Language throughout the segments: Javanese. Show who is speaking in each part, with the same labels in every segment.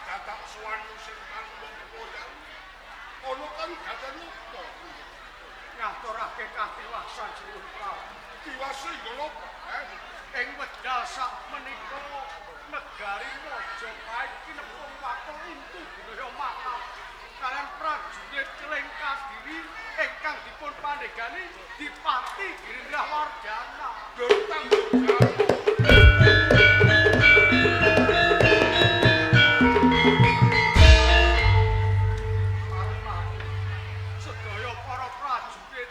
Speaker 1: dadak sowan sing tanpa kepoyan. Ana kang gadan apa?
Speaker 2: Ngaturake katiwasan Sinuwun Prabu.
Speaker 1: Tiwase nggon apa?
Speaker 2: Ing wekdal sak menika negari Majapahit kinepung watul intu gunaya mata kaliyan prajurit Keling Kadiri ingkang dipun pandegani Dipati Girindrawardana. Sedaya para prajurit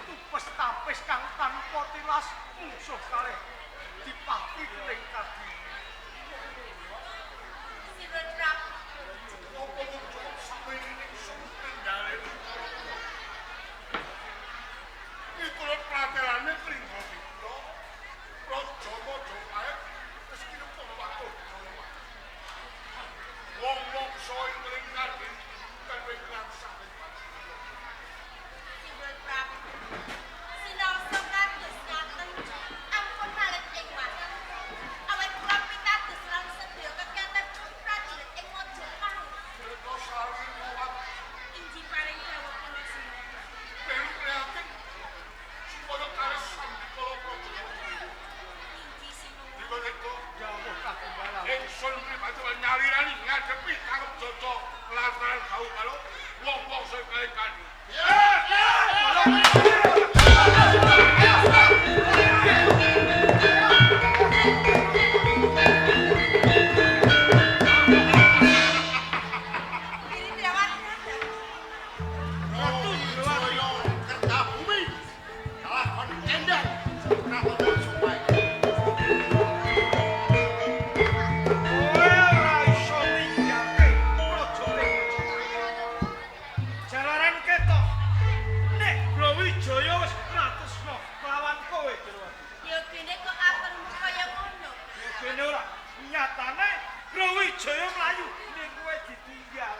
Speaker 2: tupes tapis kang tanpa tilas mungsuh kalih Dipati Keling Kadiri.
Speaker 3: Sinuwun Prabu.
Speaker 1: Apa wong cukup sakmene ingsun nenggale perkara kula. Miturut pratelane Pringgabida, Raja Majapahit wis kinepung watul. Wong-wong ing Keling Kadiri kanwe krangsang.
Speaker 3: Sinuwun Prabu. Sinaosa kados ngaten ampun malih ing waten. Awit kula pitados lan sedaya kegiatan prajurit ing Majapahit.
Speaker 1: Sari mawat
Speaker 3: inji paring dawuh kula sinuwun.
Speaker 1: Perlu prihatin supaya karis sandikala praja.
Speaker 3: Inji sinuwun.
Speaker 1: Dikono
Speaker 2: dawuh katimbalan.
Speaker 1: Ingsun mripate nyalirani ngadepi tangep jaja lantaran gau karo wong-wong sing kaya kandhi.
Speaker 2: Brawijaya mlayu ning kowe ditinggal.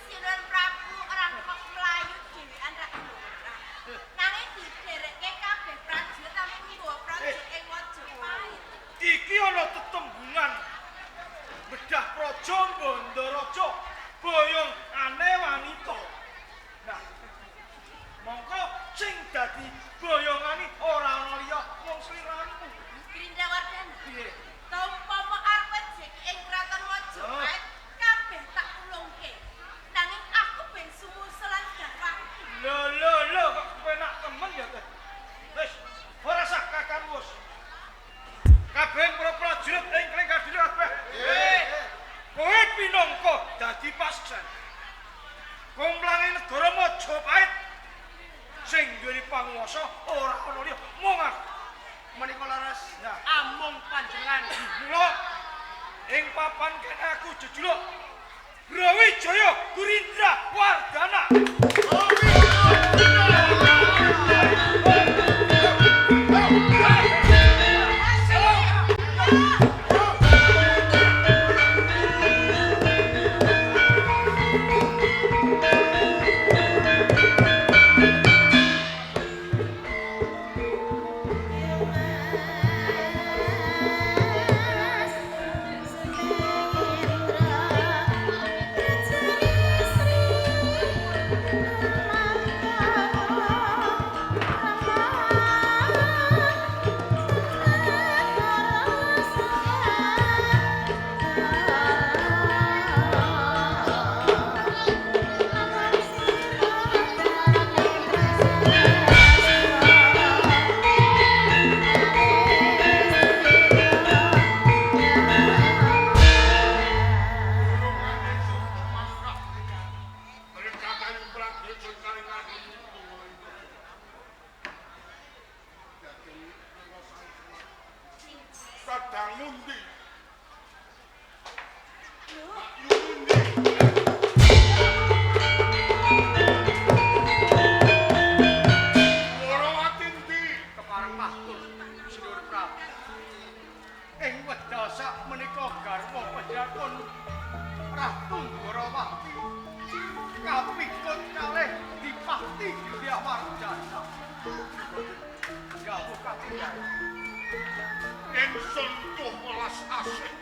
Speaker 3: Sinuwun Prabu ora kok mlayu dhewean ra ora. Nanging didherekke kabeh prajurit amung nggawa prajurit ing Majapahit.
Speaker 2: Iki ana tetembungan bedah praja Bandaraja boyong ane wanita. Nah, mongko sing dadi boyongane ora ana liya mung sliramu.
Speaker 3: Girindrawardana.
Speaker 2: Piye?
Speaker 3: Umpama arep jeki ing kraton Majapahit kabeh tak ulungke. Nanging aku ben sumusul lan garwaku.
Speaker 2: Lho lho lho kok penak temen ya teh. Wis, ora sah kakang wis. Kabeh para prajurit ing Keling Kadiri kabeh. Kowe pinangka dadi pasen. Komplange negara Majapahit sing duweni panguwasa ora ana liya mung aku.
Speaker 4: Menika leres amung panjenengan.
Speaker 2: Mula ing papan kene aku jejuluk Brawijaya Girindrawardana.
Speaker 1: Ingsun tuh welas asih.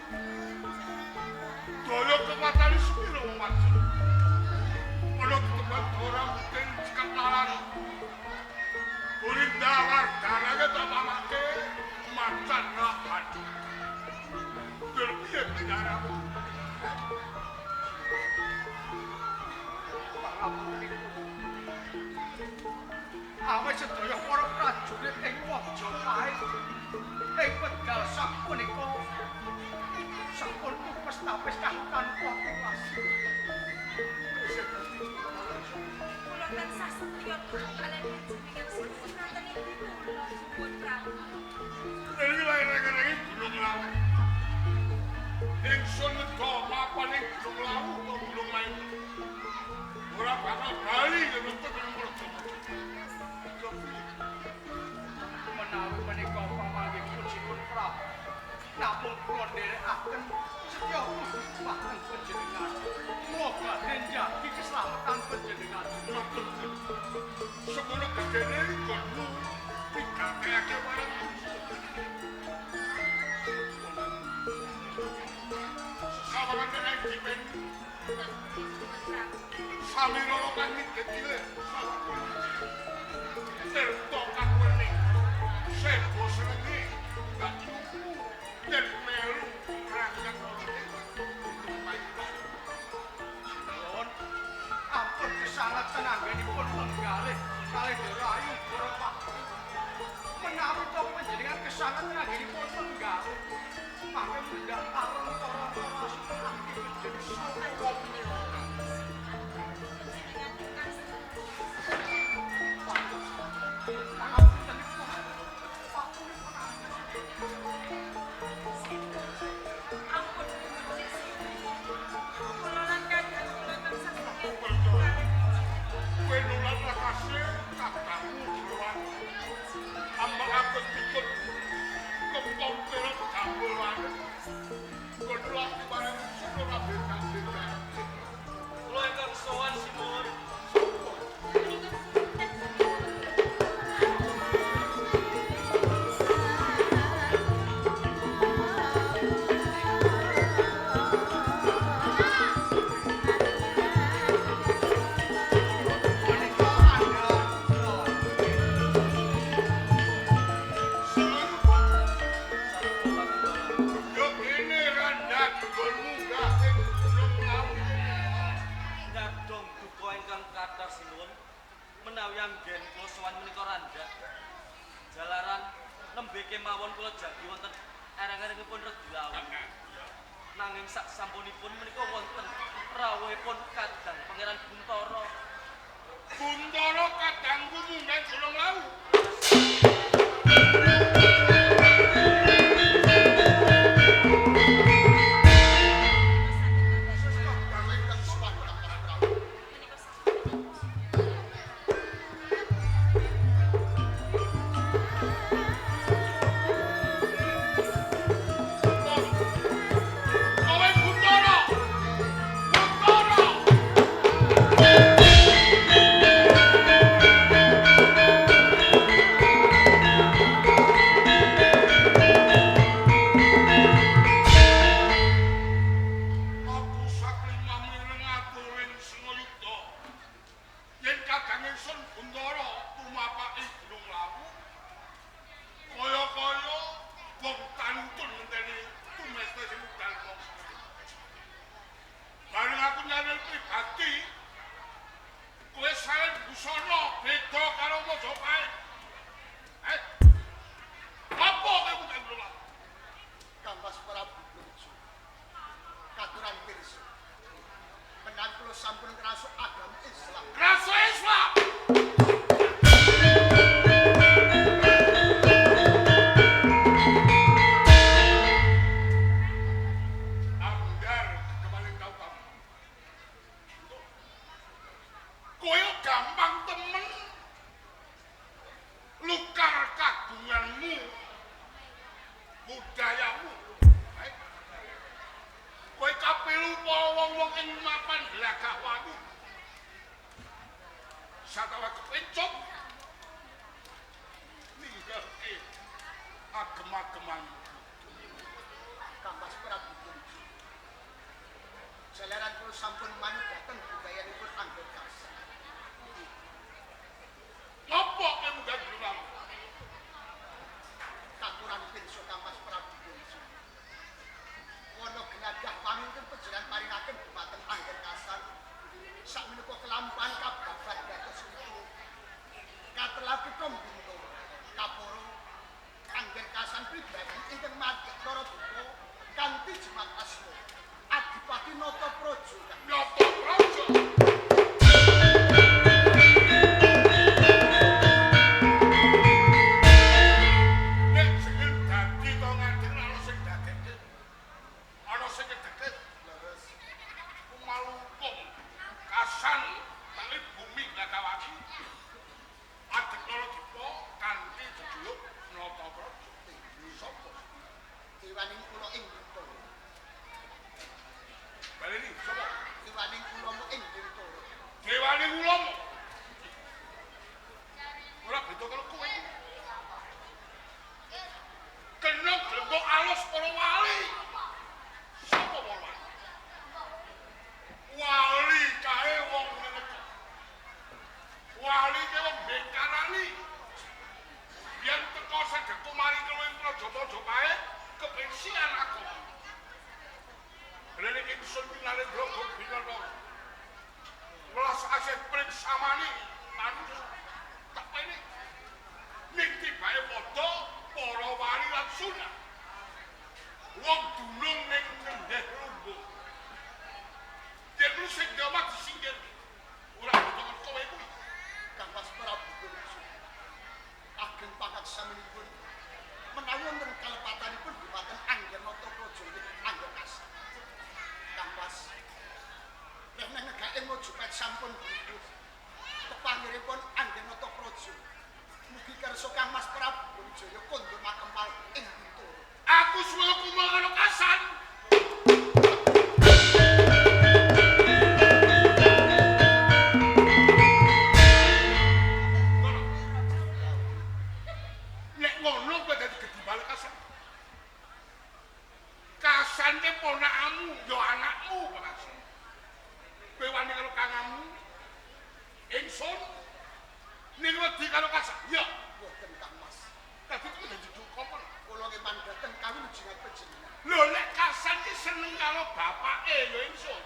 Speaker 1: Negara.
Speaker 4: Awit sedaya para prajurit ing Majapahit ing wekdal sapunika sampun pesta-pesta tanpa tiwas.
Speaker 3: Kula tansah setya kaliyan panjenengan sinten ing kula Suwun Prabu.
Speaker 1: Iki lagi-lagi Gunung Lawu. Ingsun lega mapan ing Gunung Lawu utawa Gunung Lawu. Ora bakal bali yen metu ing
Speaker 4: Menawi menika pamanggih puji-pun Prabu. Namung kula nderekaken setya tuhu panjenengan. Muga njagi keselamatan panjenengan.
Speaker 1: Semono gedene nggonmu pigaweake marang sawangan nek dipen. Samira kang gedhe tirta kang wening sebo srenge gak cukup yen melu rangkang
Speaker 4: nuwun ampun kesanget anggenipun menggalih kalih Ndara Ayu Baropati. Menawi to panjenengan kesanget anggenipun menggalih mangke mundhak areng para-para supenake panjenengan.
Speaker 5: Kula ingkang sowan sinuwun. Menawi anggen kula sowan menika randhak jalaran nembe kemawon kula jagi wonten ereng-erengipun Redi Lawu. Nanging sak sampunipun menika wonten rawuhipun Kadang Pangeran Buntara.
Speaker 1: Buntara kadangku munggah Gunung Lawu.
Speaker 4: Sampun manut dhateng budayanipun anggen kasar.
Speaker 1: Ngopo kowe munggah Gunung Lawu?
Speaker 4: Katuran pirsa Kang Mas Prabu Kunci. Wana genah
Speaker 6: kutha Bintoro. Kaporo Angger Kasan pribadi ingkang madhep Naradipa kanthi jimat asma Adipati Natapraja.
Speaker 1: Natapraja. Nek jeneng dadi to ngadeg ana sing dadekke. Ana sing ngedeke.
Speaker 6: Leres.
Speaker 1: Kumalukum Kasan tali bumi Glagawati. Adeg Naradipa kanthi jejuluk Natapraja. Sapa?
Speaker 6: Dewaning kula ing Bintoro.
Speaker 1: Baleni sapa?
Speaker 6: Dewaning kula ing Bintoro.
Speaker 1: Dewaning ulama. Ora beda karo kowe iki. Kena glembok alus para wali. Sapa para wali? Wali kae wong ngene. Wali kae wong bekanani. Yen teko sedheku mari keluwing praja Majapahit kebensian agama. Rene ingsun Narendra Gobinana. Welas asih priksamani manungsa tak pene. Ning tibake padha para wali lan sunah. Wong dunung ning ngendeh lumbung. Yen lu sing omah disingkir. Ora beda karo kowe kuwi.
Speaker 6: Kang Mas Prabu Brawijaya. Ageng pakaksaminipun menawi wonten kalepatanipun dhumateng Angger Natapraja Angger Kasan. Kang Mas, nek negake Majapahit sampun brubuh. Pepangiripun Angger Natapraja. Mugi kersa Kang Mas Prabu Brawijaya kondur makempal ing Bintoro.
Speaker 1: Aku suwe kumel karo Kasan. Nek ngono kowe dadi gedhi Kasan. Kasan ke ponakanmu, ya anakmu Kasan. Kowe wani karo kangamu. Ingsun ning wedi karo Kasan. Ya,
Speaker 6: Boten Kang Mas.
Speaker 1: dadi kowe dadi duka apa?
Speaker 6: Kula nggih mandhateng kawilujengan panjenengan.
Speaker 1: Lho nek Kasan ki seneng karo bapake ya ingsun.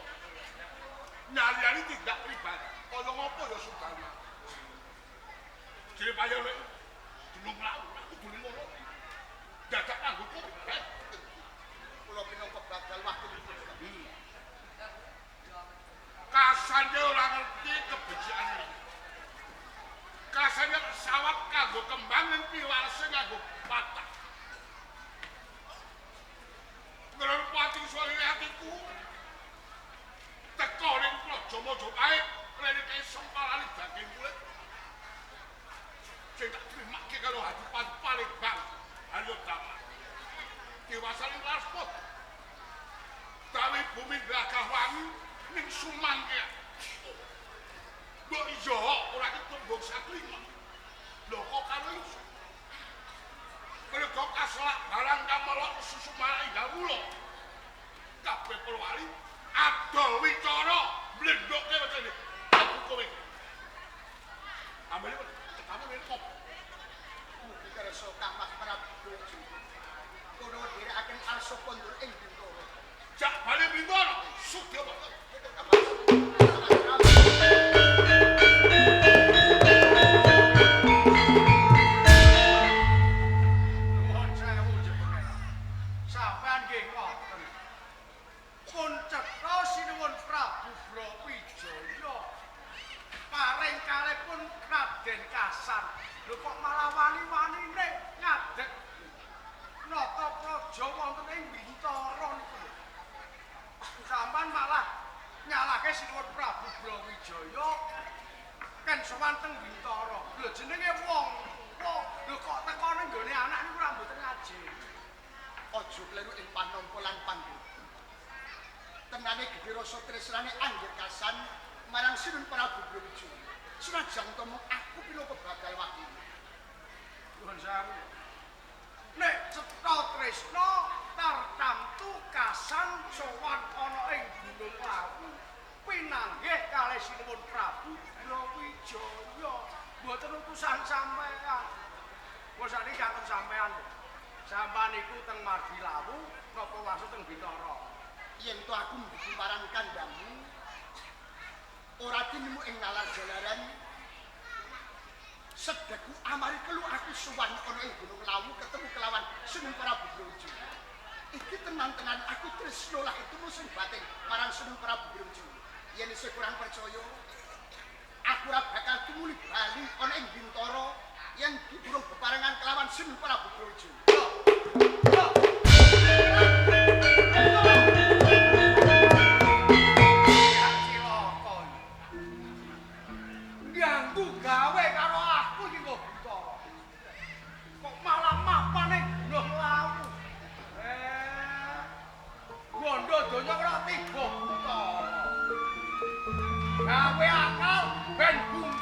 Speaker 1: Nyali-nyali tindak pribadi. Kaya ngopo ya Sudarma. Jere payo lek dunung lawu, aku dunung ngono. Dadak nganggo kowe.
Speaker 6: Kula pinangka badal wakilipun.
Speaker 1: Kasan ora ngerti kebecikan iki. Kasan sawat kanggo kembang ning piwalese nganggo patah. Ngeron pati suwene atiku. Teko ning Praja Majapahit rene kae sempalane daging kulit. Sing tak trimake karo Adipati Palembang, Arya Dama. Dewasane Laspot. Dawe bumi Glagah Wangi ning sumangke. Mbok iya ora ketembung saklima. Lho kok karo ingsun. Mergo kaselak barang kamelok susumara enggal kula. Kabeh para wali adol wicara mlendhokke wetenge. Aku kowe. Ambele tekamu ngene kok.
Speaker 6: Mugi kersa Kang Mas Prabu Brawijaya. Kula dherekaken arsa kondur ing Bintoro.
Speaker 1: Jak bali Bintoro, sugih apa?
Speaker 4: Nuwun sewu jenengan. Sampeyan nggih ngoten. Pun cetha sinuwun Prabu Brawijaya. Paring kalihpun Raden Kasan. Lho kok malah wani-wanine ngadeg Natapraja wonten ing Bintara niku lho. Sampeyan malah nyalahke sinuwun Prabu Brawijaya ken sowan teng Bintara. Lho jenenge wong tuwa, lho kok teko ning nggone anak niku ora mboten ngajeni.
Speaker 6: Aja kleru ing panampa lan panggah. Tenane gedhe rasa tresnane Angger Kasan marang Sinuwun Prabu Brawijaya. Senajan to mung aku pinangka bakal wakil.
Speaker 4: Nuwun sewu. Nek cetha tresna tartamtu Kasan sowan ana ing Gunung Lawu pinanggih kalih Sinuwun Prabu Brawijaya. Mboten utusan sampean. Wis sakniki kangen sampean. Sampean niku teng Margi Lawu napa wangsul teng Bintara?
Speaker 6: Yen to aku mbuku marang kandhamu ora tinemu ing nalar jalaran Sedeku amari kelu aku sowan ana ing Gunung Lawu ketemu kelawan Sunan Prabu Brawijaya. Iki tenan-tenan aku tresno lahir tulus ing batin marang Sunan Prabu Brawijaya. Yen isih kurang percaya, aku ora bakal tumuli bali ana ing Bintara yen durung bebarengan kelawan Sunan Prabu Brawijaya.
Speaker 4: Cilaka. Ganggu gawe karo aku iki kok Buntara. Kok malah mapan ning Gunung Lawu. Gondo donya ora tiba Buntara. Gawe akal ben bumi